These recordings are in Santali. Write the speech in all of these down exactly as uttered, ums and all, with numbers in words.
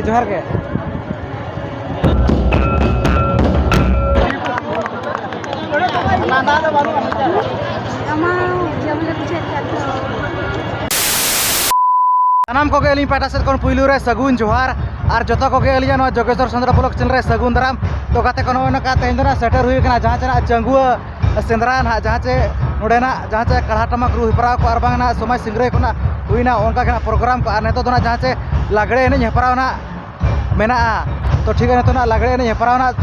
ᱡᱚᱦᱟᱨ ᱜᱮ᱾ ᱥᱟᱱᱟᱢ ᱠᱚᱜᱮ ᱟᱹᱞᱤᱧ ᱯᱟᱦᱴᱟ ᱥᱮᱫ ᱠᱷᱚᱱ ᱯᱩᱭᱞᱩ ᱨᱮ ᱥᱟᱹᱜᱩᱱ ᱡᱚᱦᱟᱨ, ᱟᱨ ᱡᱚᱛᱚ ᱠᱚᱜᱮ ᱟᱹᱞᱤᱧᱟᱜ ᱱᱚᱣᱟ ᱡᱳᱜᱮᱥᱣᱚᱨ ᱥᱚᱸᱫᱽᱨᱟ ᱵᱞᱚᱜ ᱪᱮᱱᱮᱞ ᱨᱮ ᱥᱟᱹᱜᱩᱱ ᱫᱟᱨᱟᱢ᱾ ᱛᱚ ᱜᱟᱛᱮ ᱠᱚ, ᱱᱚᱜᱼᱚᱭ ᱱᱚᱝᱠᱟ ᱛᱮᱦᱮᱧ ᱫᱚ ᱱᱟᱜ ᱥᱮᱴᱮᱨ ᱦᱩᱭ ᱟᱠᱟᱱᱟ ᱡᱟᱦᱟᱸ ᱪᱮ ᱱᱟᱜ ᱪᱟᱹᱝᱜᱩᱣᱟᱹ ᱥᱮᱸᱫᱽᱨᱟ ᱱᱟᱜ, ᱡᱟᱦᱟᱸ ᱪᱮ ᱱᱚᱰᱮᱱᱟᱜ ᱡᱟᱦᱟᱸ ᱪᱮ ᱠᱟᱲᱦᱟ ᱴᱟᱢᱟᱠ ᱨᱩ ᱦᱮᱯᱨᱟᱣ ᱠᱚ ᱟᱨ ᱵᱟᱝ ᱱᱟᱜ ᱥᱚᱢᱟᱡᱽ ᱥᱤᱝᱨᱟᱹᱭ ᱠᱷᱚᱱᱟᱜ ᱦᱩᱭᱱᱟ ᱚᱱᱠᱟ ᱜᱮ ᱱᱟᱜ ᱯᱨᱳᱜᱨᱟᱢ ᱠᱚ, ᱟᱨ ᱱᱤᱛᱚᱜ ᱫᱚ ᱱᱟᱜ ᱡᱟᱦᱟᱸ ᱪᱮ ᱞᱟᱜᱽᱲᱮ ᱮᱱᱮᱡ ᱦᱮᱯᱨᱟᱣ ᱱᱟᱜ ᱢᱮᱱᱟᱜᱼᱟ᱾ ᱛᱚ ᱴᱷᱤᱠ ᱜᱮᱭᱟ, ᱱᱤᱛᱚᱜ ᱱᱟᱜ ᱞᱟᱜᱽᱲᱮ ᱮᱱᱮᱡ ᱦᱮᱯᱨᱟᱣ ᱱᱟᱜ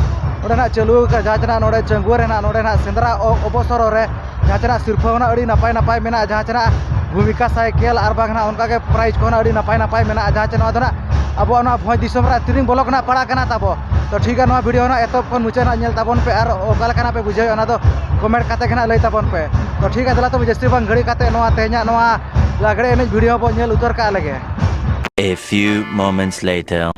ᱱᱚᱰᱮ ᱱᱟᱜ ᱪᱟᱹᱞᱩ ᱟᱠᱟᱱᱟ, ᱡᱟᱦᱟᱸ ᱪᱮ ᱱᱟᱜ ᱱᱚᱰᱮ ᱪᱟᱹᱝᱜᱩᱣᱟᱹ ᱨᱮ ᱱᱟᱜ ᱱᱚᱰᱮ ᱱᱟᱜ ᱥᱮᱸᱫᱽᱨᱟ ᱚ-, ᱚᱵᱚᱥᱚᱨ ᱨᱮ ᱡᱟᱦᱟᱸ ᱪᱮ ᱱᱟᱜ ᱥᱤᱨᱯᱷᱟᱹ ᱦᱚᱸ ᱱᱟᱜ ᱟᱹᱰᱤ ᱱᱟᱯᱟᱭ ᱱᱟᱯᱟᱭ ᱢᱮᱱᱟᱜᱼᱟ, ᱡᱟᱦᱟᱸ ᱪᱮ ᱱᱟᱜ ᱵᱷᱩᱢᱤᱠᱟ ᱥᱟᱭᱠᱮᱞ ᱟᱨ ᱵᱟᱝ ᱱᱟᱜ ᱚᱱᱠᱟ ᱜᱮ ᱯᱨᱟᱭᱤᱡᱽ ᱠᱚᱦᱚᱸ ᱱᱟᱜ ᱟᱹᱰᱤ ᱱᱟᱯᱟᱭ ᱱᱟᱯᱟᱭ ᱢᱮᱱᱟᱜᱼᱟ, ᱡᱟᱦᱟᱸ ᱪᱮ ᱱᱚᱣᱟ ᱫᱚ ᱱᱟᱜ ᱟᱵᱚᱣᱟᱜ ᱱᱚᱣᱟ ᱵᱷᱚᱸᱡᱽ ᱫᱤᱥᱚᱢ ᱨᱮᱱᱟᱜ ᱛᱤᱨᱤᱝ ᱵᱞᱚᱠ ᱨᱮᱱᱟᱜ ᱯᱟᱲᱟᱜ ᱠᱟᱱᱟ ᱛᱟᱵᱚ᱾ ᱛᱚ ᱴᱷᱤᱠ ᱜᱮᱭᱟ, ᱱᱚᱣᱟ ᱵᱷᱤᱰᱤᱭᱳ ᱱᱟᱜ ᱮᱛᱚᱦᱚᱵ ᱠᱷᱚᱱ ᱢᱩᱪᱟᱹᱫ ᱱᱟᱜ ᱧᱮᱞ ᱛᱟᱵᱚᱱ ᱯᱮ ᱟᱨ ᱚᱠᱟ ᱞᱮᱠᱟ ᱱᱟᱜ ᱯᱮ ᱵᱩᱡᱷᱟᱹᱣᱮᱫᱼᱟ ᱚᱱᱟ ᱫᱚ ᱠᱚᱢᱮᱱᱴ ᱠᱟᱛᱮ ᱜᱮ ᱱᱟᱜ ᱞᱟᱹᱭ ᱛᱟᱵᱚᱱ ᱯᱮ᱾ ᱛᱚ ᱴᱷᱤᱠ ᱜᱮᱭᱟ, ᱫᱮᱞᱟ ᱛᱚᱵᱮ ᱡᱟᱹᱥᱛᱤ ᱵᱟᱝ ᱜᱷᱟᱹᱲᱤ ᱠᱟᱛᱮ ᱱᱚᱣᱟ ᱛᱮᱦᱮᱧᱟᱜ ᱱᱚᱣᱟ ᱞᱟᱜᱽᱲᱮ ᱮᱱᱮᱡ ᱵᱷᱤᱰᱤᱭᱳ ᱵᱚᱱ ᱧᱮᱞ ᱩᱛᱟᱹᱨ ᱠᱟᱜ ᱞᱮᱜᱮ᱾ A few moments later.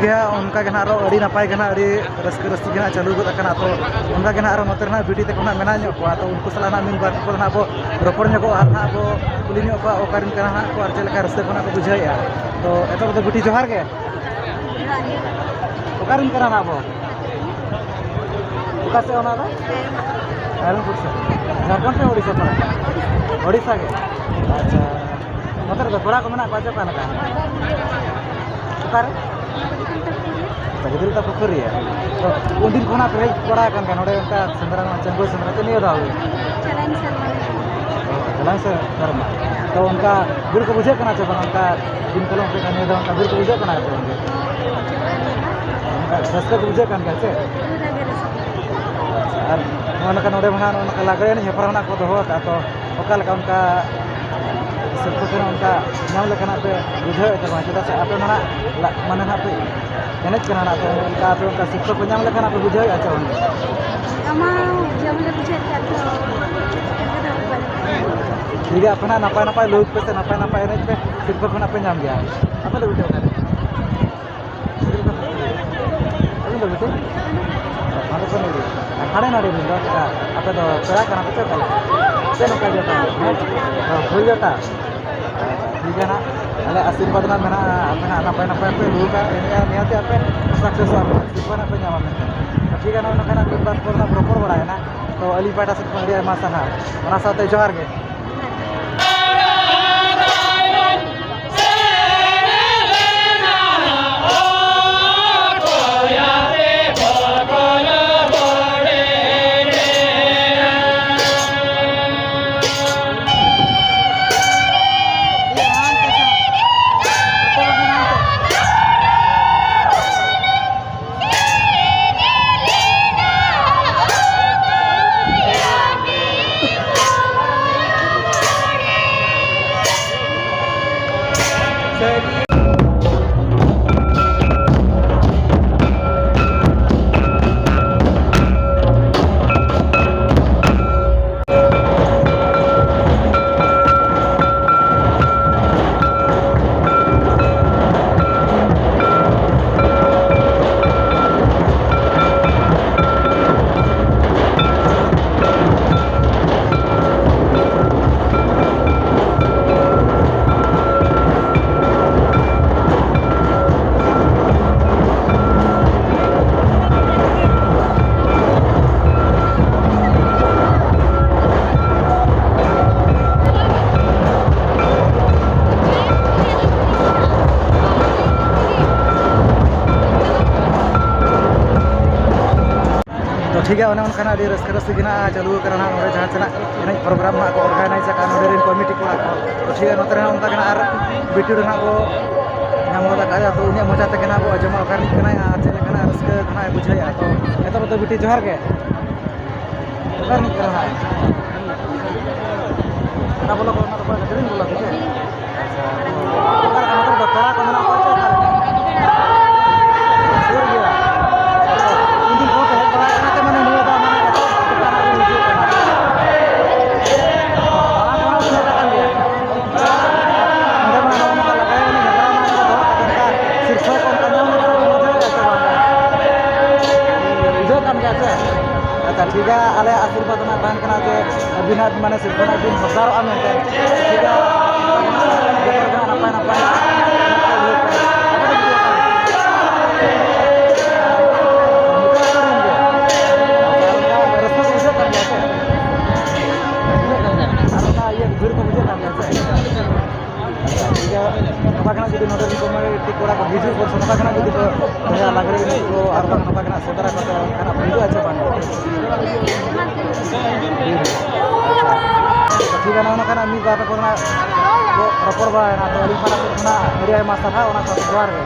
ᱜᱮᱭᱟ, ᱚᱱᱠᱟ ᱜᱮ ᱱᱟᱦᱟᱜ ᱟᱨᱚ ᱟᱹᱰᱤ ᱱᱟᱯᱟᱭ ᱜᱮ ᱱᱟᱦᱟᱜ, ᱟᱹᱰᱤ ᱨᱟᱹᱥᱠᱟᱹ ᱨᱟᱹᱥᱠᱤ ᱜᱮ ᱱᱟᱦᱟᱜ ᱪᱟᱹᱞᱩ ᱜᱚᱫ ᱟᱠᱟᱱᱟ᱾ ᱛᱚ ᱚᱱᱠᱟ ᱜᱮ ᱱᱟᱦᱟᱜ ᱟᱨᱚ ᱱᱚᱛᱮ ᱨᱮ ᱱᱟᱦᱟᱜ ᱵᱤᱴᱤ ᱛᱟᱠᱚ ᱱᱟᱦᱟᱜ ᱢᱮᱱᱟᱜ ᱧᱚᱜ ᱠᱚᱣᱟ, ᱛᱚ ᱩᱱᱠᱩ ᱥᱟᱞᱟᱜ ᱱᱟᱦᱟᱜ ᱢᱤᱫ ᱵᱟᱨ ᱠᱚ ᱱᱟᱦᱟᱜ ᱵᱚ ᱨᱚᱯᱚᱲ ᱧᱚᱜᱚᱜᱼᱟ ᱟᱨ ᱱᱟᱦᱟᱜ ᱵᱚ ᱠᱩᱞᱤ ᱧᱚᱜ ᱠᱚᱣᱟ ᱚᱠᱟ ᱨᱮᱱ ᱠᱟᱱᱟ ᱱᱟᱦᱟᱜ ᱠᱚ ᱟᱨ ᱪᱮᱫ ᱞᱮᱠᱟ ᱨᱟᱹᱥᱠᱟᱹ ᱠᱚ ᱱᱟᱦᱟᱜ ᱠᱚ ᱵᱩᱡᱷᱟᱹᱣᱮᱫᱼᱟ᱾ ᱛᱚ ᱮᱛᱚᱦᱚᱵ ᱫᱚ ᱵᱤᱴᱤ ᱡᱚᱦᱟᱨ ᱜᱮ᱾ ᱚᱠᱟ ᱨᱮᱱ ᱠᱟᱱᱟ ᱱᱟᱦᱟᱜ ᱵᱚ? ᱚᱠᱟ ᱥᱮᱫ ᱚᱱᱟ ᱫᱚ? ᱨᱟᱭᱨᱚᱝᱯᱩᱨ ᱥᱮᱫ᱾ ᱡᱷᱟᱲᱠᱷᱚᱸᱰ ᱥᱮ ᱳᱰᱤᱥᱟ ᱯᱟᱲᱟᱜ ᱠᱟᱱᱟ? ᱳᱰᱤᱥᱟ ᱜᱮ᱾ ᱟᱪᱪᱷᱟ᱾ ᱱᱚᱛᱮ ᱨᱮᱫᱚ ᱠᱚᱲᱟ ᱠᱚ ᱢᱮᱱᱟᱜ ᱠᱚᱣᱟ ᱪᱮ ᱚᱠᱟ ᱞᱮᱠᱟ? ᱚᱠᱟᱨᱮ? ᱟᱪᱪᱷᱟ, ᱜᱤᱫᱽᱨᱟᱹ ᱛᱟᱠᱚ ᱯᱩᱠᱷᱩᱨᱤ ᱨᱮ᱾ ᱛᱚ ᱩᱱᱫᱤᱱ ᱠᱷᱚᱱᱟᱜ ᱯᱮ ᱦᱮᱡ ᱵᱟᱲᱟ ᱟᱠᱟᱱ ᱜᱮᱭᱟ ᱱᱚᱰᱮ ᱚᱱᱠᱟ ᱥᱮᱸᱫᱽᱨᱟ ᱨᱮᱱᱟᱜ, ᱪᱟᱹᱝᱜᱩ ᱥᱮᱸᱫᱽᱨᱟ ᱪᱮ ᱱᱤᱭᱟᱹ ᱫᱷᱟᱣ ᱜᱮ? ᱪᱟᱞᱟᱣᱮᱱ ᱥᱮᱨᱢᱟ ᱜᱮ᱾ ᱚ, ᱪᱟᱞᱟᱣᱮᱱ ᱥᱮᱨᱢᱟ᱾ ᱛᱚ ᱚᱱᱠᱟ ᱵᱷᱤᱲ ᱠᱚ ᱵᱩᱡᱷᱟᱹᱜ ᱠᱟᱱᱟ ᱪᱮ ᱵᱟᱝ? ᱚᱱᱠᱟ ᱫᱤᱱ ᱠᱟᱞᱚᱢ ᱟᱯᱮ ᱱᱤᱭᱟᱹ ᱫᱷᱟᱣ ᱚᱱᱠᱟ ᱵᱷᱤᱲ ᱠᱚ ᱵᱩᱡᱷᱟᱹᱜ ᱠᱟᱱᱟ ᱪᱮ ᱵᱟᱝ? ᱚᱱᱠᱟ ᱨᱟᱹᱥᱠᱟᱹ ᱠᱚ ᱵᱩᱡᱷᱟᱹᱜ ᱠᱟᱱ ᱜᱮᱭᱟ ᱪᱮ? ᱯᱩᱨᱟᱹ ᱜᱮ ᱨᱟᱹᱥᱠᱟᱹ᱾ ᱟᱪᱪᱷᱟ, ᱟᱨ ᱱᱚᱜᱼᱚ ᱱᱚᱝᱠᱟ ᱱᱚᱰᱮ ᱢᱟ ᱱᱟᱦᱟᱜ ᱱᱚᱜᱼᱚ ᱱᱚᱝᱠᱟ ᱞᱟᱜᱽᱲᱮ ᱮᱱᱮᱡ ᱦᱮᱯᱨᱟᱣ ᱱᱟᱦᱟᱜ ᱠᱚ ᱫᱚᱦᱚ ᱟᱠᱟᱫᱼᱟ, ᱛᱚ ᱚᱠᱟ ᱞᱮᱠᱟ ᱚᱱᱠᱟ ᱥᱤᱨᱯᱟᱹ ᱠᱚ ᱱᱟᱦᱟᱜ ᱚᱱᱠᱟ ᱧᱟᱢ ᱞᱮᱠᱟᱱᱟᱜ ᱯᱮ ᱵᱩᱡᱷᱟᱹᱣᱮᱫ ᱛᱟᱵᱚᱱᱟ? ᱪᱮᱫᱟᱜ ᱥᱮ ᱟᱯᱮ ᱢᱟ ᱱᱟᱦᱟᱜ ᱞᱟ-, ᱢᱟᱱᱮ ᱱᱟᱦᱟᱜ ᱯᱮ ᱮᱱᱮᱡ ᱠᱟᱱᱟ ᱱᱟᱦᱟᱜ, ᱛᱚ ᱚᱱᱠᱟ ᱟᱯᱮ ᱚᱱᱠᱟ ᱥᱤᱨᱯᱟᱹ ᱠᱚ ᱧᱟᱢ ᱞᱮᱠᱟᱱᱟᱜ ᱯᱮ ᱵᱩᱡᱷᱟᱹᱣᱮᱫᱼᱟ ᱪᱮ ᱵᱟᱝ? ᱚᱱᱠᱟ ᱢᱟ ᱵᱩᱡᱷᱟᱹᱣ ᱢᱟᱞᱮ ᱵᱩᱡᱷᱟᱹᱣᱮᱫ ᱜᱮᱭᱟ, ᱛᱚ ᱚᱱᱠᱟ ᱫᱚ ᱵᱟᱞᱮ ᱵᱩᱡᱷᱟᱹᱣ᱾ ᱴᱷᱤᱠ ᱜᱮᱭᱟ, ᱟᱯᱮ ᱱᱟᱦᱟᱜ ᱱᱟᱯᱟᱭ ᱱᱟᱯᱟᱭ ᱞᱩᱦᱩᱠ ᱯᱮ ᱥᱮ ᱱᱟᱯᱟᱭ ᱱᱟᱯᱟᱭ ᱮᱱᱮᱡ ᱯᱮ, ᱥᱤᱨᱯᱟᱹ ᱠᱚ ᱱᱟᱦᱟᱜ ᱯᱮ ᱧᱟᱢ ᱜᱮᱭᱟ᱾ ᱟᱯᱮ ᱫᱚ ᱵᱤᱴᱤ ᱚᱠᱟᱨᱮ? ᱟᱹᱵᱤᱱ ᱫᱚ ᱵᱤᱴᱤ? ᱱᱚᱰᱮ ᱠᱷᱚᱱ ᱜᱮ᱾ ᱦᱟᱸᱰᱮ ᱱᱟᱰᱮ ᱵᱤᱱ ᱫᱚ ᱪᱮᱫᱠᱟ? ᱟᱯᱮ ᱫᱚ ᱯᱮᱲᱟ ᱠᱟᱱᱟ ᱯᱮ ᱥᱮ ᱚᱠᱟ ᱞᱮᱠᱟ? ᱪᱮᱫ ᱱᱚᱝᱠᱟ ᱡᱚᱴᱟ? ᱦᱮᱸ? ᱚ, ᱵᱷᱩᱞ ᱡᱚᱴᱟ? ᱴᱷᱤᱠ ᱜᱮᱭᱟ ᱱᱟᱜ, ᱟᱞᱮ ᱟᱥᱤᱨᱵᱟᱫᱽ ᱱᱟᱜ ᱢᱮᱱᱟᱜᱼᱟ, ᱟᱯᱮ ᱱᱟᱜ ᱱᱟᱯᱟᱭ ᱱᱟᱯᱟᱭ ᱯᱮ ᱨᱩᱣᱟᱹᱲᱟ, ᱮᱱᱮᱡᱼᱟ, ᱱᱤᱦᱟᱹᱛ ᱟᱯᱮ success ᱚᱜᱼᱟ, ᱥᱤᱨᱯᱟᱹ ᱱᱟᱜ ᱯᱮ ᱧᱟᱢᱟ ᱢᱮᱱᱛᱮ᱾ ᱴᱷᱤᱠ ᱜᱮᱭᱟ, ᱱᱚᱜᱼᱚ ᱱᱚᱝᱠᱟ ᱱᱟᱜ ᱢᱤᱫ ᱵᱟᱨ ᱯᱚᱨ ᱱᱟᱜ ᱨᱚᱯᱚᱲ ᱵᱟᱲᱟᱭᱮᱱᱟ, ᱛᱚ ᱟᱹᱞᱤᱧ ᱯᱟᱦᱴᱟ ᱥᱮᱫ ᱠᱷᱚᱱ ᱟᱹᱰᱤ ᱟᱭᱢᱟ ᱥᱟᱨᱦᱟᱣ, ᱚᱱᱟ ᱥᱟᱶᱛᱮ ᱡᱚᱦᱟᱨ ᱜᱮ᱾ ᱴᱷᱤᱠ ᱜᱮᱭᱟ, ᱚᱱᱮ ᱚᱱᱠᱟᱱᱟᱜ ᱟᱹᱰᱤ ᱨᱟᱹᱥᱠᱟᱹ ᱨᱟᱹᱥᱠᱤ ᱜᱮ ᱱᱟᱜ ᱪᱟᱹᱞᱩ ᱟᱠᱟᱱᱟ ᱱᱟᱜ ᱱᱚᱰᱮ ᱡᱟᱦᱟᱸ ᱪᱮ ᱱᱟᱜ ᱮᱱᱮᱡ ᱯᱨᱳᱜᱨᱟᱢ ᱱᱟᱜ ᱠᱚ ᱚᱨᱜᱟᱱᱟᱭᱤᱡᱽ ᱟᱠᱟᱫᱼᱟ ᱱᱚᱰᱮ ᱨᱮᱱ ᱠᱚᱢᱤᱴᱤ ᱠᱚᱲᱟ ᱠᱚ᱾ ᱛᱚ ᱴᱷᱤᱠ ᱜᱮᱭᱟ, ᱱᱚᱛᱮ ᱨᱮ ᱱᱟᱜ ᱚᱱᱠᱟ ᱜᱮ ᱱᱟᱜ ᱟᱨ ᱵᱷᱤᱰᱤᱭᱳ ᱨᱮ ᱱᱟᱜ ᱵᱚ ᱧᱟᱢ ᱜᱚᱫ ᱟᱠᱟᱫᱼᱟ, ᱛᱚ ᱩᱱᱤᱭᱟᱜ ᱢᱚᱪᱟ ᱛᱮᱜᱮ ᱱᱟᱜ ᱵᱚ ᱟᱸᱡᱚᱢᱟ ᱚᱠᱟ ᱨᱤᱱᱤᱡ ᱠᱟᱱᱟᱭ ᱟᱨ ᱪᱮᱫ ᱞᱮᱠᱟᱱᱟᱜ ᱨᱟᱹᱥᱠᱟᱹ ᱱᱟᱜ ᱮ ᱵᱩᱡᱷᱟᱹᱣᱮᱫᱼᱟ᱾ ᱛᱚ ᱮᱛᱚᱦᱚᱵ ᱫᱚ ᱵᱤᱴᱤ ᱡᱚᱦᱟᱨ ᱜᱮ᱾ ᱚᱠᱟ ᱨᱤᱱᱤᱡ ᱠᱟᱱᱟ ᱱᱟᱜ? ᱚᱱᱟ ᱵᱚᱞᱚ ᱠᱚ, ᱚᱱᱟ ᱫᱚ ᱚᱠᱚᱭ ᱜᱟᱹᱰᱤ ᱨᱮᱱ ᱵᱚᱞᱚ ᱠᱚ ᱪᱮ? ᱟᱪᱪᱷᱟ᱾ ᱚᱠᱟ ᱞᱮᱠᱟ ᱱᱚᱛᱮ ᱨᱮᱫᱚ ᱯᱮᱲᱟ ᱠᱚ ᱢᱮᱱᱟᱜ ᱠᱚᱣᱟ ᱪᱮ ᱚᱠᱟ ᱞᱮᱠᱟ? ᱥᱩᱨ ᱜᱮᱭᱟ᱾ ᱟᱪᱪᱷᱟ᱾ ᱩᱱ ᱫᱤᱱ ᱠᱚ ᱦᱮᱡ ᱵᱟᱲᱟ ᱠᱟᱱᱟ ᱪᱮ, ᱢᱟᱱᱮ ᱱᱤᱭᱟᱹ ᱫᱷᱟᱣ ᱢᱟᱱᱮ ᱮᱛᱚᱦᱚᱵ ᱪᱮᱛᱟᱱ ᱨᱮ ᱦᱤᱡᱩᱜ ᱠᱟᱱᱟ? ᱫᱟᱬᱟ ᱠᱚ ᱦᱚᱸ ᱥᱮᱴᱮᱨ ᱟᱠᱟᱱ ᱜᱮᱭᱟ᱾ ᱱᱚᱰᱮ ᱢᱟ ᱱᱚᱜᱼᱚ ᱱᱚᱝᱠᱟ ᱞᱟᱜᱽᱲᱮ ᱮᱱᱮᱡ ᱦᱮᱯᱨᱟᱣ ᱢᱟ ᱱᱚᱰᱮ ᱫᱚᱦᱚ ᱠᱟᱜ ᱠᱟᱱᱟ᱾ ᱥᱤᱨᱯᱷᱟᱹ ᱠᱚ ᱚᱱᱠᱟ ᱧᱟᱢ ᱞᱮᱠᱷᱟᱱ ᱵᱩᱡᱷᱟᱹᱣ ᱜᱮᱭᱟ ᱥᱮ ᱵᱟᱝ? ᱵᱩᱡᱷᱟᱹᱜ ᱠᱟᱱ ᱜᱮᱭᱟ ᱥᱮ? ᱟᱪᱪᱷᱟ, ᱴᱷᱤᱠ ᱜᱮᱭᱟ, ᱟᱞᱮ ᱟᱥᱤᱨᱵᱟᱫᱽ ᱚᱱᱟ ᱛᱟᱦᱮᱱ ᱠᱟᱱᱟ ᱡᱮ ᱟᱹᱵᱤᱱᱟᱜ ᱢᱟᱱᱮ ᱥᱤᱨᱯᱷᱟᱹ ᱱᱟᱜ ᱵᱤᱱ ᱦᱚᱠᱫᱟᱨᱚᱜᱼᱟ ᱢᱮᱱᱛᱮ᱾ ᱴᱷᱤᱠ ᱜᱮᱭᱟ, ᱱᱟᱯᱟᱭ ᱱᱟᱯᱟᱭ᱾ ᱨᱟᱹᱥᱠᱟᱹ ᱠᱚ ᱵᱩᱡᱷᱟᱹᱜ ᱠᱟᱱ ᱜᱮᱭᱟ ᱥᱮ? ᱟᱨ ᱚᱱᱠᱟ ᱤᱭᱟᱹ ᱵᱷᱤᱲ ᱠᱚ ᱵᱩᱡᱷᱟᱹᱜ ᱠᱟᱱ ᱜᱮᱭᱟ ᱥᱮ? ᱴᱷᱤᱠ ᱜᱮᱭᱟ, ᱱᱚᱝᱠᱟ ᱜᱮ ᱱᱟᱜ ᱡᱩᱫᱤ ᱱᱚᱰᱮ ᱨᱮᱱ ᱠᱚᱢᱤᱴᱤ ᱠᱚᱲᱟ ᱠᱚ ᱦᱤᱡᱩᱜ ᱵᱚᱨᱥᱟ ᱱᱚᱝᱠᱟ ᱜᱮ ᱱᱟᱜ ᱡᱩᱫᱤ ᱠᱚ ᱫᱚᱦᱚᱭᱟ ᱞᱟᱜᱽᱲᱮ ᱮᱱᱮᱡ ᱠᱚ ᱟᱨ ᱵᱟᱝ ᱱᱚᱝᱠᱟ ᱜᱮ ᱱᱟᱜ ᱥᱮᱸᱫᱽᱨᱟ ᱠᱚ, ᱛᱚ ᱚᱱᱠᱟᱱᱟᱜ ᱦᱩᱭᱩᱜᱼᱟ ᱪᱮ ᱵᱟᱝ? ᱴᱷᱤᱠ ᱜᱮᱭᱟ, ᱱᱚᱜᱼᱚ ᱱᱚᱝᱠᱟᱱᱟᱜ ᱢᱤᱫ ᱵᱟᱨ ᱨᱚᱯᱚᱲ ᱨᱮᱱᱟᱜ ᱨᱚᱯᱚᱲ ᱵᱟᱲᱟᱭᱮᱱᱟ, ᱛᱚ ᱟᱹᱞᱤᱧ ᱯᱟᱦᱴᱟ ᱥᱮᱫ ᱠᱷᱚᱱᱟᱜ ᱟᱹᱰᱤ ᱟᱭᱢᱟ ᱥᱟᱨᱦᱟᱣ, ᱚᱱᱟ ᱥᱟᱶᱛᱮ ᱡᱚᱦᱟᱨ ᱜᱮ᱾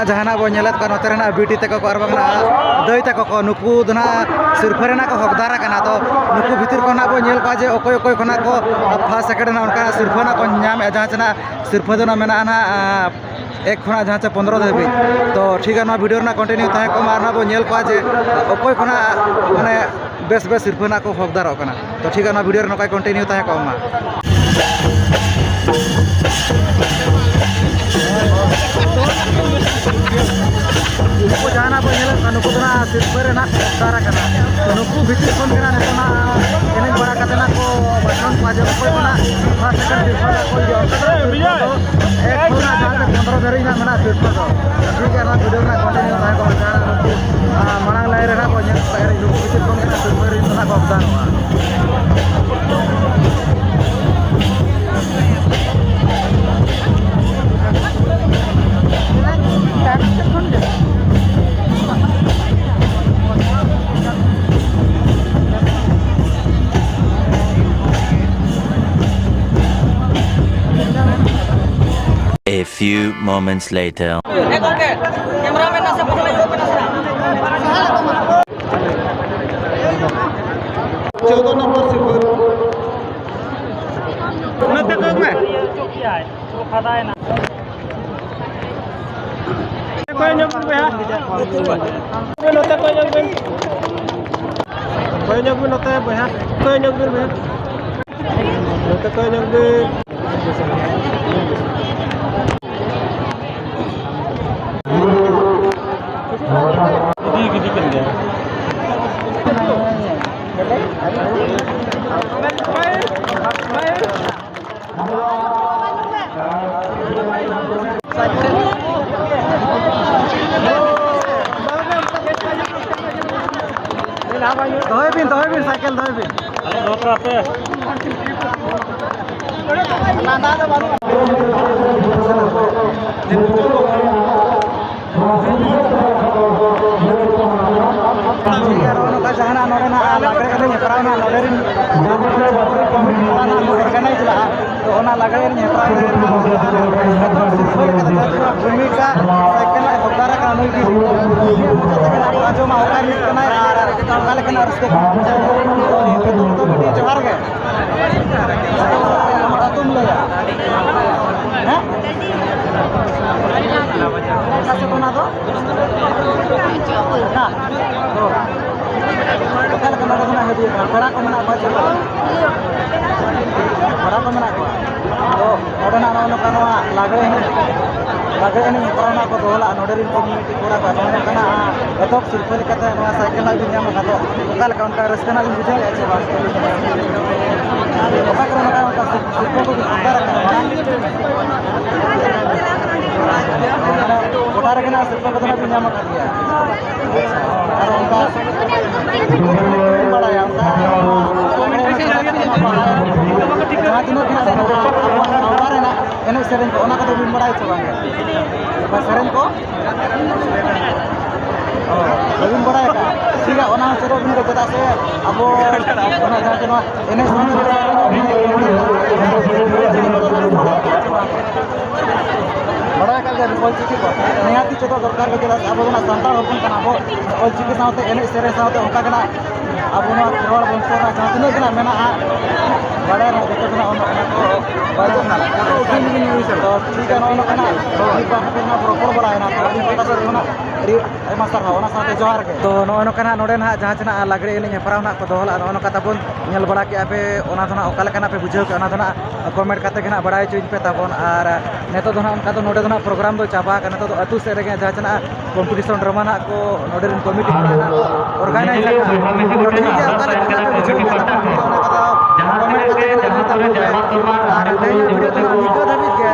ᱡᱟᱦᱟᱱᱟᱜ ᱵᱚᱱ ᱧᱮᱞᱮᱫ ᱠᱚᱣᱟ, ᱱᱚᱛᱮ ᱨᱮᱱᱟᱜ ᱵᱤᱴᱤ ᱛᱟᱠᱚ ᱠᱚ ᱟᱨ ᱵᱟᱝ ᱱᱟᱜ ᱫᱟᱹᱭ ᱛᱟᱠᱚ ᱠᱚ, ᱱᱩᱠᱩ ᱫᱚ ᱱᱟᱜ ᱥᱤᱨᱯᱷᱟᱹ ᱨᱮᱱᱟᱜ ᱠᱚ ᱦᱚᱠᱫᱟᱨ ᱟᱠᱟᱱᱟ᱾ ᱛᱚ ᱱᱩᱠᱩ ᱵᱷᱤᱛᱤᱨ ᱠᱷᱚᱱᱟᱜ ᱵᱚᱱ ᱧᱮᱞ ᱠᱚᱣᱟ ᱡᱮ ᱚᱠᱚᱭ ᱚᱠᱚᱭ ᱠᱷᱚᱱᱟᱜ ᱠᱚ ᱯᱷᱟᱥᱴ ᱥᱮᱠᱮᱱᱰ ᱨᱮᱱᱟᱜ ᱚᱱᱠᱟᱱᱟᱜ ᱥᱤᱨᱯᱷᱟᱹ ᱱᱟᱜ ᱠᱚ ᱧᱟᱢᱮᱫᱼᱟ, ᱡᱟᱦᱟᱸ ᱪᱮ ᱱᱟᱜ ᱥᱤᱨᱯᱷᱟᱹ ᱫᱚ ᱱᱟᱜ ᱢᱮᱱᱟᱜᱼᱟ ᱱᱟᱜ ᱮᱠ ᱠᱷᱚᱱᱟᱜ ᱡᱟᱦᱟᱸ ᱪᱮ ᱯᱚᱱᱫᱽᱨᱚ ᱫᱷᱟᱹᱵᱤᱡ᱾ ᱛᱚ ᱴᱷᱤᱠ ᱜᱮᱭᱟ, ᱱᱚᱣᱟ ᱵᱷᱤᱰᱤᱭᱳ ᱨᱮᱱᱟᱜ ᱠᱚᱱᱴᱤᱱᱤᱭᱩ ᱛᱟᱦᱮᱸ ᱠᱚᱜ ᱢᱟ ᱟᱨ ᱱᱟᱜ ᱵᱚᱱ ᱧᱮᱞ ᱠᱚᱣᱟ ᱡᱮ ᱚᱠᱚᱭ ᱠᱷᱚᱱᱟᱜ ᱢᱟᱱᱮ ᱵᱮᱥ ᱵᱮᱥ ᱥᱤᱨᱯᱷᱟᱹ ᱱᱟᱜ ᱠᱚ ᱦᱚᱠᱫᱟᱨᱚᱜ ᱠᱟᱱᱟ᱾ ᱛᱚ ᱴᱷᱤᱠ ᱜᱮᱭᱟ, ᱱᱚᱣᱟ ᱵᱷᱤᱰᱤᱭᱳ ᱨᱮ ᱱᱚᱝᱠᱟᱭ ᱠᱚᱱᱴᱤᱱᱤᱭᱩ ᱛᱟᱦᱮᱸ ᱠᱚᱜ ᱢᱟ᱾ ᱱᱩᱠᱩ ᱡᱟᱦᱟᱱᱟᱜ ᱵᱚᱱ ᱧᱮᱞᱮᱫ ᱠᱚᱣᱟ, ᱱᱩᱠᱩ ᱫᱚ ᱱᱟᱜ ᱥᱤᱨᱯᱷᱟᱹ ᱨᱮ ᱱᱟᱜ ᱠᱚ ᱦᱚᱠᱫᱟᱨ ᱟᱠᱟᱱᱟ᱾ ᱛᱚ ᱱᱩᱠᱩ ᱵᱷᱤᱛᱤᱨ ᱠᱷᱚᱱ ᱜᱮ ᱱᱟᱜ ᱱᱤᱛᱚᱜ ᱱᱟᱜ ᱮᱱᱮᱡ ᱵᱟᱲᱟ ᱠᱟᱛᱮ ᱱᱟᱜ ᱠᱚ ᱵᱟᱪᱷᱚᱱ ᱠᱚᱣᱟ ᱡᱮ ᱚᱠᱚᱭ ᱠᱷᱚᱱᱟᱜ ᱯᱷᱟᱥᱴ ᱥᱮᱠᱮᱱᱰ ᱥᱤᱨᱯᱷᱟᱹ ᱱᱟᱜ ᱠᱚ ᱤᱫᱤᱭᱟ᱾ ᱚᱱᱠᱟ ᱫᱚ ᱥᱤᱨᱯᱷᱟᱹ ᱫᱚ ᱮᱠ ᱠᱷᱚᱱᱟᱜ ᱡᱟᱦᱟᱸ ᱛᱮ ᱯᱚᱱᱫᱽᱨᱚ ᱫᱷᱟᱹᱨᱤᱡ ᱱᱟᱜ ᱢᱮᱱᱟᱜᱼᱟ ᱥᱤᱨᱯᱷᱟᱹ ᱫᱚ᱾ ᱴᱷᱤᱠ ᱜᱮᱭᱟ, ᱱᱚᱣᱟ ᱵᱷᱤᱰᱤᱭᱳ ᱨᱮᱱᱟᱜ ᱠᱚᱱᱴᱤᱱᱤᱭᱩ ᱛᱟᱦᱮᱸ ᱠᱚᱜ ᱢᱟ᱾ ᱡᱟᱦᱟᱸ ᱱᱩᱠᱩ, ᱟᱨ, ᱢᱟᱲᱟᱝ ᱞᱟᱭᱤᱱ ᱨᱮ ᱱᱟᱜ ᱵᱚᱱ ᱧᱮᱞ ᱠᱚᱣᱟ, ᱱᱩᱠᱩ ᱵᱷᱤᱛᱤᱨ ᱠᱷᱚᱱ ᱜᱮ ᱱᱟᱜ ᱥᱤᱨᱯᱷᱟᱹ ᱨᱮᱱ ᱫᱚ ᱱᱟᱜ ᱠᱚ ᱦᱚᱠᱫᱟᱨᱚᱜᱼᱟ᱾ A few moments later. ᱪᱳᱫᱽᱫᱚ ᱱᱚᱢᱵᱚᱨ ᱥᱤᱨᱯᱷᱟᱹ᱾ ᱱᱚᱛᱮ ᱠᱚᱭᱚᱜ ᱢᱮ᱾ ᱠᱚᱭᱚᱜ ᱧᱚᱜ ᱵᱤᱱ ᱵᱚᱭᱦᱟ᱾ ᱱᱚᱛᱮ ᱠᱚᱭᱚᱜ ᱧᱚᱜ ᱵᱤᱱ᱾ ᱠᱚᱭᱚᱜ ᱧᱚᱜ ᱵᱤᱱ ᱱᱚᱛᱮ ᱵᱚᱭᱦᱟ᱾ ᱠᱚᱭᱚᱜ ᱧᱚᱜ ᱵᱤᱱ ᱵᱚᱭᱦᱟ᱾ ᱱᱚᱛᱮ ᱠᱚᱭᱚᱜ ᱧᱚᱜ ᱵᱤᱱ᱾ ᱜᱤᱰᱤ ᱜᱤᱰᱤ ᱠᱟᱱ ᱜᱮᱭᱟ᱾ ᱫᱚᱦᱚᱭ ᱵᱤᱱ, ᱫᱚᱦᱚᱭ ᱵᱤᱱ, ᱥᱟᱭᱠᱮᱞ ᱫᱚᱦᱚᱭ ᱵᱤᱱ᱾ ᱟᱞᱮ ᱫᱚᱦᱚ ᱠᱟᱜ ᱯᱮ᱾ ᱴᱷᱤᱠ ᱜᱮᱭᱟ, ᱱᱚᱜᱼᱚ ᱱᱚᱝᱠᱟ ᱡᱟᱦᱟᱱᱟᱜ ᱱᱚᱰᱮᱱᱟᱜ ᱞᱟᱜᱽᱲᱮ ᱮᱱᱮᱡ ᱦᱮᱯᱨᱟᱣ ᱱᱟᱜ ᱱᱚᱰᱮ ᱨᱮᱱ ᱡᱟᱦᱟᱸ ᱛᱤᱱᱟᱹᱜ ᱠᱚᱢᱤᱴᱤ ᱴᱚᱞᱟ ᱱᱟᱜ ᱠᱚ ᱚᱨᱜᱟᱱᱟᱭᱤᱡᱽ ᱞᱟᱜᱼᱟ, ᱛᱚ ᱚᱱᱟ ᱞᱟᱜᱽᱲᱮ ᱮᱱᱮᱡ ᱦᱮᱯᱨᱟᱣ ᱨᱮ ᱱᱤᱛᱚᱜ ᱥᱤᱨᱯᱷᱟᱹ ᱞᱮᱠᱟᱛᱮ ᱡᱟᱦᱟᱸ ᱛᱤᱱᱟᱹᱜ ᱵᱷᱩᱢᱤᱠᱟ ᱥᱟᱭᱠᱮᱞ ᱱᱟᱜ ᱚᱠᱟ ᱞᱮᱠᱟᱱᱟᱜ ᱨᱟᱹᱥᱠᱟᱹ ᱠᱟᱱᱟ? ᱡᱚᱦᱟᱨ ᱜᱮ᱾ ᱟᱹᱛᱩᱢ ᱞᱟᱹᱭᱟ? ᱦᱮᱸ? ᱚᱠᱟ ᱥᱮᱫ ᱚᱱᱟ ᱫᱚ? ᱦᱮᱸ᱾ ᱚᱠᱟ ᱞᱮᱠᱟ ᱱᱚᱰᱮ ᱠᱷᱚᱱᱟᱜ ᱦᱤᱡᱩᱜ ᱠᱟᱱᱟ? ᱯᱮᱲᱟ ᱠᱚ ᱢᱮᱱᱟᱜ ᱠᱚᱣᱟ ᱪᱮ ᱵᱟᱝ? ᱯᱮᱲᱟ ᱠᱚ ᱢᱮᱱᱟᱜ ᱠᱚᱣᱟ? ᱛᱚ, ᱱᱚᱰᱮᱱᱟᱜ ᱱᱚᱜᱼᱚ ᱱᱚᱝᱠᱟ ᱱᱚᱣᱟ ᱞᱟᱜᱽᱲᱮ ᱮᱱᱮᱡ, ᱞᱟᱜᱽᱲᱮ ᱮᱱᱮᱡ ᱦᱮᱯᱨᱟᱣ ᱨᱮᱱᱟᱜ ᱠᱚ ᱫᱚᱦᱚ ᱞᱟᱜᱼᱟ᱾ ᱱᱚᱰᱮ ᱨᱮᱱ ᱠᱚ ᱢᱤᱫᱴᱤᱡ ᱠᱚᱲᱟ ᱠᱚ ᱟᱸᱡᱚᱢᱚᱜ ᱠᱟᱱᱟ, ᱮᱛᱚᱦᱚᱵ ᱥᱤᱨᱯᱟᱹ ᱞᱮᱠᱟᱛᱮ ᱱᱚᱣᱟ ᱥᱟᱭᱠᱮᱞ ᱦᱟᱸᱜ ᱵᱤᱱ ᱧᱟᱢ ᱟᱠᱟᱫ ᱫᱚ, ᱚᱠᱟ ᱞᱮᱠᱟ ᱚᱱᱠᱟ ᱨᱟᱹᱥᱠᱟᱹ ᱨᱮᱱᱟᱜ ᱵᱤᱱ ᱵᱩᱡᱷᱟᱹᱣᱮᱫᱼᱟ ᱪᱮ ᱵᱟᱝ? ᱚᱠᱟ ᱠᱚᱨᱮ ᱱᱚᱝᱠᱟ ᱚᱱᱠᱟ ᱥᱤᱨ-, ᱥᱤᱨᱯᱟᱹ ᱠᱚᱵᱤᱱ ᱚᱨᱰᱟᱨ ᱟᱠᱟᱫᱼᱟ? ᱢᱟᱱᱮ ᱜᱚᱴᱟ ᱨᱮᱜᱮ ᱱᱟᱜ ᱥᱤᱨᱯᱟᱹ ᱠᱚᱫᱚ ᱱᱟᱜ ᱵᱤᱱ ᱧᱟᱢ ᱟᱠᱟᱫ ᱜᱮᱭᱟ᱾ ᱟᱨ ᱚᱱᱠᱟ ᱵᱟᱹᱧ ᱵᱟᱲᱟᱭᱟ, ᱚᱱᱠᱟ ᱡᱟᱦᱟᱸ ᱛᱤᱱᱟᱹᱜ ᱜᱮ ᱱᱟᱜ ᱢᱮᱱᱟᱜᱼᱟ, ᱟᱵᱚᱣᱟᱜ ᱥᱟᱶᱛᱟ ᱨᱮᱱᱟᱜ ᱮᱱᱮᱡ ᱥᱮᱨᱮᱧ ᱠᱚ, ᱚᱱᱟ ᱠᱚᱫᱚ ᱵᱤᱱ ᱵᱟᱲᱟᱭᱟ ᱪᱮ ᱵᱟᱝ? ᱚᱱᱟ ᱥᱮᱨᱮᱧ ᱠᱚ? ᱚ, ᱵᱟᱹᱵᱤᱱ ᱵᱟᱲᱟᱭ ᱟᱠᱟᱫᱼᱟ? ᱴᱷᱤᱠ ᱜᱮᱭᱟ, ᱚᱱᱟ ᱦᱚᱸ ᱪᱮᱫᱚᱜ ᱵᱤᱱ, ᱪᱮᱫᱟᱜ ᱥᱮ ᱟᱵᱚ ᱚᱱᱟ ᱡᱟᱦᱟᱸ ᱜᱮ ᱱᱚᱣᱟ ᱮᱱᱮᱡ ᱥᱮᱨᱮᱧ ᱨᱮ ᱵᱟᱲᱟᱭ ᱟᱠᱟᱫ ᱜᱮᱭᱟ ᱵᱤᱱ ᱚᱞ ᱪᱤᱠᱤ ᱠᱚ? ᱱᱤᱦᱟᱹᱛᱤ ᱪᱮᱫᱚᱜ ᱫᱚᱨᱠᱟᱨ ᱜᱮ, ᱪᱮᱫᱟᱜ ᱥᱮ ᱟᱵᱚ ᱫᱚ ᱱᱟᱜ ᱥᱟᱱᱛᱟᱲ ᱦᱚᱯᱚᱱ ᱠᱟᱱᱟ ᱵᱚ᱾ ᱚᱞ ᱪᱤᱠᱤ ᱥᱟᱶᱛᱮ ᱮᱱᱮᱡ ᱥᱮᱨᱮᱧ ᱥᱟᱶᱛᱮ ᱚᱱᱠᱟ ᱜᱮ ᱱᱟᱜ ᱟᱵᱚ ᱱᱚᱣᱟ ᱠᱷᱮᱨᱣᱟᱲ ᱵᱚᱝᱥᱚ ᱨᱮᱱᱟᱜ ᱡᱟᱦᱟᱸ ᱛᱤᱱᱟᱹᱜ ᱜᱮ ᱱᱟᱜ ᱢᱮᱱᱟᱜᱼᱟ, ᱵᱟᱲᱟᱭ ᱨᱮᱱᱟᱜ ᱡᱚᱛᱚ ᱜᱮ ᱱᱟᱜ ᱚᱱᱟ ᱠᱚ ᱵᱟᱲᱟᱭ ᱠᱟᱱᱟ᱾ ᱛᱚ ᱴᱷᱤᱠ ᱜᱮᱭᱟ, ᱱᱚᱜᱼᱚ ᱱᱚᱝᱠᱟᱱᱟᱜ ᱢᱤᱫ ᱵᱟᱨ ᱠᱟᱛᱷᱟ ᱱᱟᱜ ᱨᱚᱯᱚᱲ ᱵᱟᱲᱟᱭᱮᱱᱟ᱾ ᱛᱚ ᱟᱹᱞᱤᱧ ᱯᱟᱦᱴᱟ ᱥᱮᱫ ᱠᱷᱚᱱᱟᱜ ᱟᱹᱰᱤ ᱟᱭᱢᱟ ᱥᱟᱨᱦᱟᱣ, ᱚᱱᱟ ᱥᱟᱶᱛᱮ ᱡᱚᱦᱟᱨ ᱜᱮ᱾ ᱛᱚ ᱱᱚᱜᱼᱚᱭ ᱱᱚᱝᱠᱟ ᱱᱟᱜ ᱱᱚᱰᱮ ᱱᱟᱜ ᱡᱟᱦᱟᱸ ᱪᱮ ᱱᱟᱜ ᱞᱟᱜᱽᱲᱮ ᱮᱱᱮᱡ ᱦᱮᱯᱨᱟᱣ ᱱᱟᱜ ᱠᱚ ᱫᱚᱦᱚ ᱞᱮᱫᱼᱟ, ᱱᱚᱜᱼᱚᱭ ᱱᱚᱝᱠᱟ ᱛᱟᱵᱚᱱ ᱧᱮᱞ ᱵᱟᱲᱟ ᱠᱮᱜᱼᱟ ᱯᱮ, ᱚᱱᱟ ᱫᱚ ᱱᱟᱜ ᱚᱠᱟ ᱞᱮᱠᱟ ᱱᱟᱜ ᱯᱮ ᱵᱩᱡᱷᱟᱹᱣ ᱠᱮᱜᱼᱟ, ᱚᱱᱟ ᱫᱚ ᱱᱟᱜ comment ᱠᱟᱛᱮ ᱜᱮ ᱱᱟᱜ ᱵᱟᱲᱟᱭ ᱦᱚᱪᱚᱧ ᱯᱮ ᱛᱟᱵᱚᱱ᱾ ᱟᱨ ᱱᱤᱛᱚᱜ ᱫᱚ ᱱᱟᱜ ᱚᱱᱠᱟ ᱫᱚ ᱱᱚᱰᱮ ᱫᱚ ᱱᱟᱜ program ᱫᱚ ᱪᱟᱵᱟ ᱟᱠᱟᱱᱟ, ᱱᱤᱛᱚᱜ ᱫᱚ ᱟᱹᱛᱩ ᱥᱮᱫ ᱨᱮᱜᱮ ᱡᱟᱦᱟᱸ ᱪᱮ ᱱᱟᱜ competition drama ᱱᱟᱜ ᱠᱚ ᱱᱚᱰᱮ ᱨᱮᱱ committee ᱠᱚ ᱱᱟᱜ ᱠᱚ organize ᱟᱠᱟᱫᱼᱟ᱾ ᱛᱚ ᱴᱷᱤᱠ ᱜᱮᱭᱟ, ᱚᱠᱟ ᱞᱮᱠᱟ ᱱᱟᱜ ᱯᱮ ᱵᱩᱡᱷᱟᱹᱣ ᱠᱮᱜᱼᱟ ᱛᱟᱵᱚᱱ, ᱚᱱᱟ ᱠᱟᱛᱷᱟ comment ᱠᱟᱛᱮ ᱜᱮ ᱱᱟᱜ ᱞᱟᱹᱭ ᱛᱟᱵᱚᱱ ᱯᱮ᱾ ᱟᱨ ᱛᱮᱦᱮᱧᱟᱜ video ᱫᱚ ᱱᱟᱜ ᱱᱤᱝᱠᱟᱹ ᱫᱷᱟᱹᱵᱤᱡ ᱜᱮ,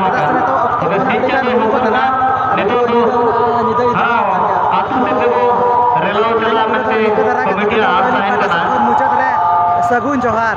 ᱪᱮᱫᱟᱜ ᱥᱮ ᱱᱤᱛᱚᱜ ᱚᱠᱛᱚ ᱠᱚ ᱱᱟᱜ ᱟᱹᱰᱤ ᱜᱟᱱ ᱦᱩᱭ ᱜᱚᱫ ᱮᱱᱟ᱾ ᱱᱤᱛᱚᱜ ᱫᱚ ᱧᱤᱫᱟᱹ ᱤᱫᱤᱜ ᱠᱟᱱ ᱜᱮᱭᱟ᱾ ᱟᱹᱛᱩ ᱥᱮᱫ ᱛᱮᱵᱚ ᱨᱮᱞᱟᱣ ᱪᱟᱞᱟᱜ ᱢᱮᱱᱛᱮ ᱱᱤᱝᱠᱟᱹ ᱫᱷᱟᱨᱟ ᱜᱮ ᱠᱚᱢᱤᱴᱤᱭᱟᱜ ᱟᱥ ᱛᱟᱦᱮᱱ ᱠᱟᱱᱟ᱾ ᱢᱩᱪᱟᱹᱫ ᱨᱮ ᱥᱟᱹᱜᱩᱱ ᱡᱚᱦᱟᱨ᱾